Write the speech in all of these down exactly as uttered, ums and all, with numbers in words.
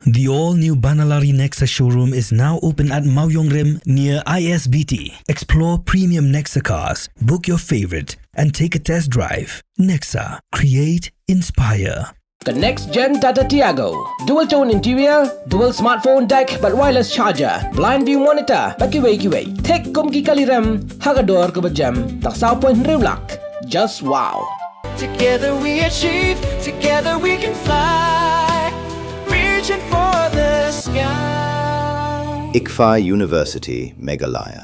The all-new Banalari Nexa showroom is now open at Mawiongrim near I S B T. Explore premium Nexa cars, book your favorite, and take a test drive. Nexa, create, inspire. The next gen Tata Tiago. Dual tone interior, dual smartphone deck, bad wireless charger, blind view monitor, bad kiwei kiwei. Thik kum ki kali rem, ha ka dor kaba jem, tang saw point hynriew lak. Just wow. Together we achieve, together we can fly. Reaching for the sky. ICFAI University, Meghalaya.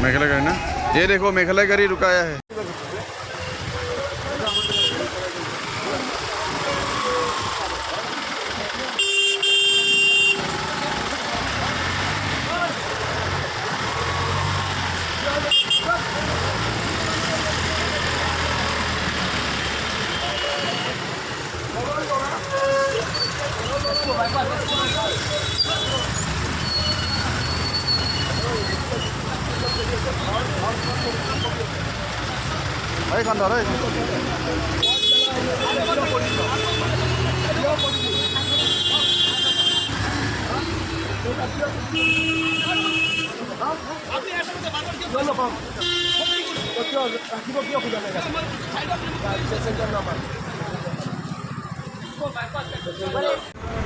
मेघालय गाड़ी ना, ये देखो, मेघालय गाड़ी रुकाया है।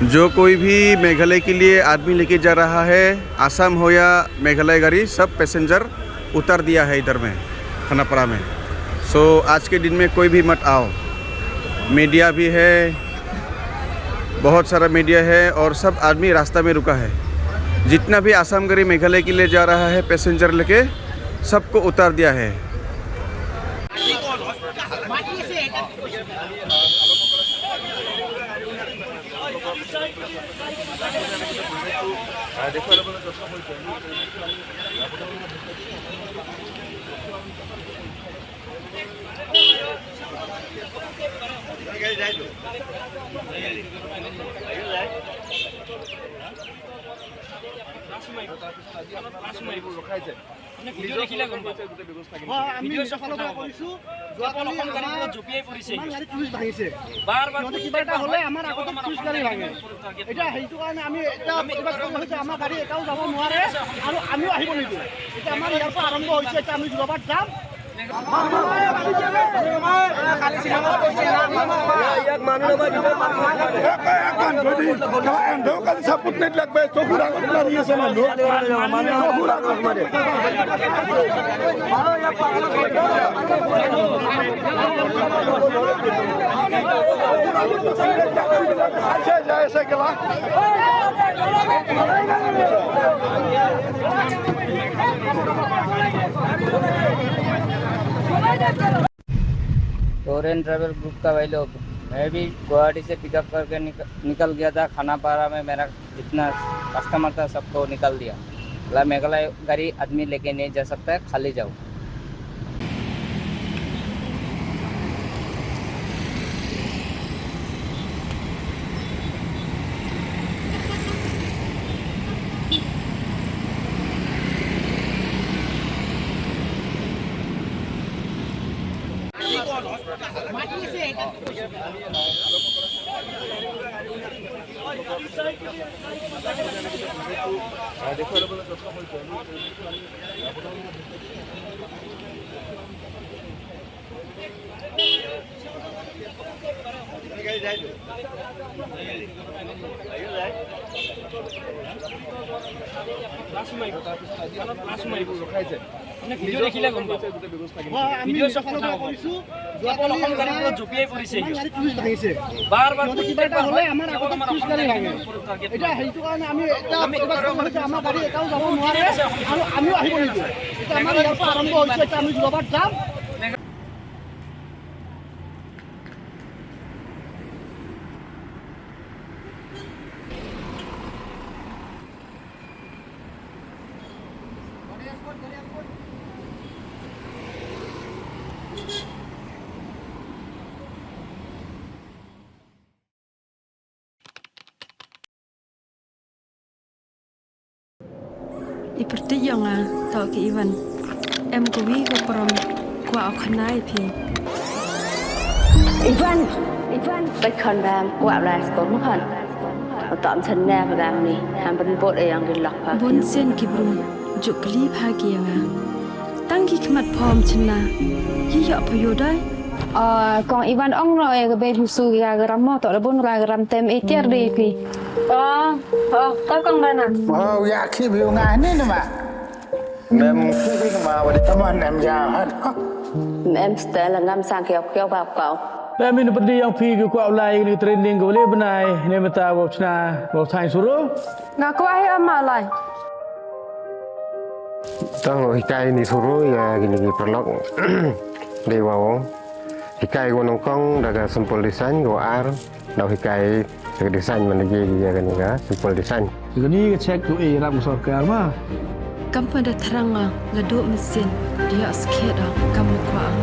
जो कोई भी मेघालय के लिए आदमी लेके जा रहा है, आसाम हो या मेघालय गाड़ी, सब पैसेंजर उतार दिया है इधर में, खानापारा में। सो आज के दिन में कोई भी मत आओ। मीडिया भी है, बहुत सारा मीडिया है और सब आदमी रास्ता में रुका है। जितना भी आसाम गाड़ी मेघालय के लिए जा रहा है, पैसेंजर लेके, सबको उतार दिया है। ভিডিঅ' দেখিলে গম পাব। হয়, আমি ভিডিঅ' নিউজৰ ফালৰ পৰা কৰিছোঁ। যোৱাকালি আমাৰ জঁপিয়াই পৰিছে। ইমান গাড়ী পুলিচ ভাঙিছে। বাৰ বাৰ সিহঁতে কিবা এটা হ'লে আমাৰ আগতে পুলিচ গাড়ী ভাঙে। এতিয়া সেইটো কাৰণে আমি এতিয়া প্ৰতিবাদ কৰিব হৈছে, আমাৰ গাড়ী এটাও যাব নোৱাৰে আৰু আমিও আহিব নিদিওঁ। এতিয়া আমাৰ ইয়াৰ পৰা আৰম্ভ হৈছে, এতিয়া আমি যোৰাবাট যাম। टूर एंड ट्रैवल ग्रुप का भाई लोग, मैं भी गुवाहाटी से पिकअप करके निक-, निकल गया था खानापारा में। मेरा जितना कस्टमर था, सबको निकाल दिया। बोला, "मेघालय गाड़ी आदमी लेके नहीं जा सकता है, खाली जाओ।" ভিডিঅ' দেখিলে গম পাব। ভিডিঅ' চাওক। অসম গাড়ীবোৰত জঁপিয়াই পৰিছে। বাৰ বাৰ সিহঁতে কিবা এটা হ'লে আমাৰ আগতে পুলিচ গাড়ী লাগে। এতিয়া সেইটো কাৰণে আমি এতিয়া প্ৰতিবাদ কৰিব হৈছে, আমাৰ গাড়ী এটাও যাব নোৱাৰে আৰু আমিও আহিব নিদিওঁ। এতিয়া আমাৰ ইয়াৰ পৰা আৰম্ভ হৈছে, এতিয়া আমি যোৰাবাট যাম। I pyrthei jong nga, to ki Ivan. Em kawi ka parom, kwah u khana ïa phi. Ivan, Ivan, peit khun ba em kwah lai skul mo khun. Uta ym shen ne ba dang ni, ham ban bud ïa ki lok pha. Bun sien ki briew ju kylli bha ki ïa nga. Tang ki khmat pom chynna. Yi ïoh pha ïoh dai. Ah, kong Ivan ong no ïa ka bei busu ïa ka ram mo, to da bun ra ka ram tem ïa tiar dei phi. Oh, oh, to kong Bana. Oh, ïa ki bi nga ni na ma. Mem ki bi ma wa di. Tama nem ïa ha. Mem stel ngam sang kiau kiau ba kau. Mem in pedi yang phi ki kwah lai ni training ko le bnai ne mata wa chna wa thaiñ suru. Nga kwah hi ama lai. Tang hikai ni suru ïa kini ki paralok. Dei wa hikai ko nyngkong da ka simple design ko ar. Dau hikai ka design man ïa ïa kani ka simple design. Kani ka check tu eh rap sorkar ma. Kam pynda thrang nga la duk mesin dia skhet kam kwah.